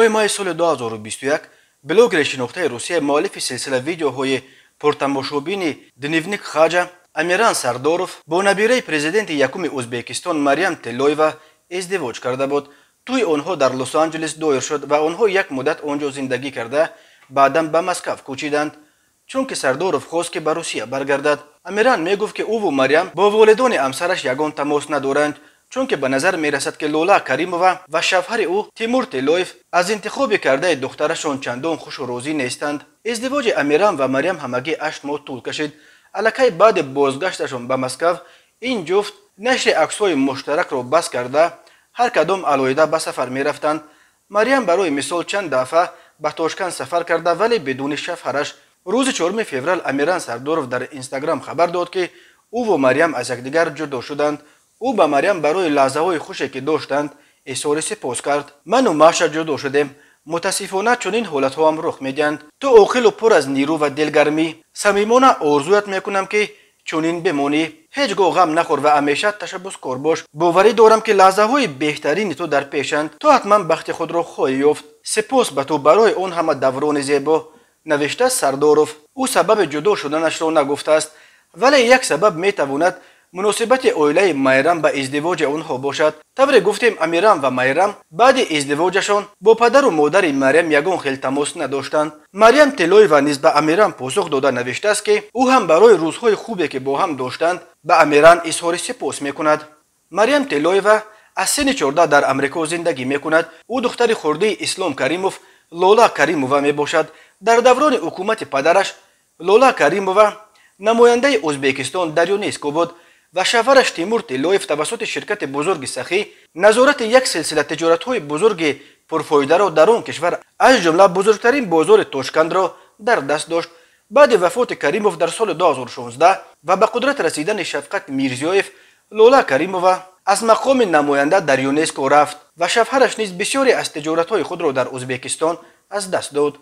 Моҳи майи соли 2021 блогери шинохтаи Русия, муаллифи силсила видеоҳои пуртамошобини «Дневник Хача» Амиран Сардоров бо набираи президенти якуми Ӯзбекистон Марьям Тиллоева издивоҷ карда буд. Тӯи онҳо дар Лос-Анҷелес доир шуд ва онҳо як муддат он ҷо зиндагӣ карда, баъдан ба Москав кӯчиданд, чунки Сардоров хост, ки ба Русия баргардад. Амиран мегуфт, ки ӯву Марьям бо волидони ҳамсараш ягон тамос надоранд, чунки ба назар мерасад, ки Лола Каримова ва шавҳари ӯ Тимур Тиллоев аз интихоби кардаи духтарашон чандон хушу розӣ нестанд. Издивоҷи Амиран ва Марьям ҳамагӣ 8 моҳ тӯл кашид. Аллакай баъди бозгашташон ба Москав ин ҷуфт нашри аксҳои муштаракро бас карда, ҳар кадом алоҳида ба сафар мерафтанд. Марьям барои мисол чанд дафъа ба Тошканд сафар карда, вале бидуни шавҳараш. Рӯзи 4 феврал Амиран Сардоров дар Инстаграм хабар дод, ки ӯву Марьям аз якдигар ҷудо шуданд. Ӯ ба Марьям барои лаҳзаҳои хуше, ки доштанд, изҳори сипос кард. «Ману Маша ҷудо шудем. Мутаассифона, чунин ҳолатҳоам рух медиҳанд. Ту оқилу пур аз нирӯ ва дилгармӣ. Самимона орзуят мекунам, ки чунин бимонӣ. Ҳеҷ гоҳ ғам нахӯр ва ҳамеша ташаббускор бош. Боварӣ дорам, ки лаҳзаҳои беҳтарини ту дар пешанд. Ту ҳатман бахти худро хоҳӣ ёфт. Сипос ба ту барои он ҳама даврони зебо», навиштааст Сардоров. Ӯ сабаби ҷудо шуданашро нагуфтааст, вале як сабаб метавонад муносибати оилаи Майрам ба издивоҷи онҳо бошад. Тавре гуфтем, Амиран ва Майрам баъди издивоҷашон бо падару модари Марьям ягон хел тамос надоштанд. Марьям Тиллоева низ ба Амиран посух дода навиштааст, ки ӯ ҳам барои рӯзҳои хубе, ки бо ҳам доштанд, ба Амиран изҳори сипос мекунад. Марьям Тиллоева аз синни 14 дар Амрико зиндагӣ мекунад. Ӯ духтари хурдии Ислом Каримов, Лола Каримова мебошад. Дар даврони ҳукумати падараш Лола Каримова намояндаи Ӯзбекистон дар ЮНЕСКО буд ва шавҳараш Тимур Тиллоев тавассути ширкати бузурги Сахӣ назорати як силсила тиҷоратҳои бузурги пурфоидаро дар он кишвар, аз ҷумла бузургтарин бозори Тошкандро дар даст дошт. Баъди вафоти Каримов дар соли 2016 ва ба қудрат расидани Шавкат Мирзиёев, Лола Каримова аз мақоми намоянда дар ЮНЕСКО рафт ва шавҳараш низ бисёре аз тиҷоратҳои худро дар Ӯзбекистон аз даст дод.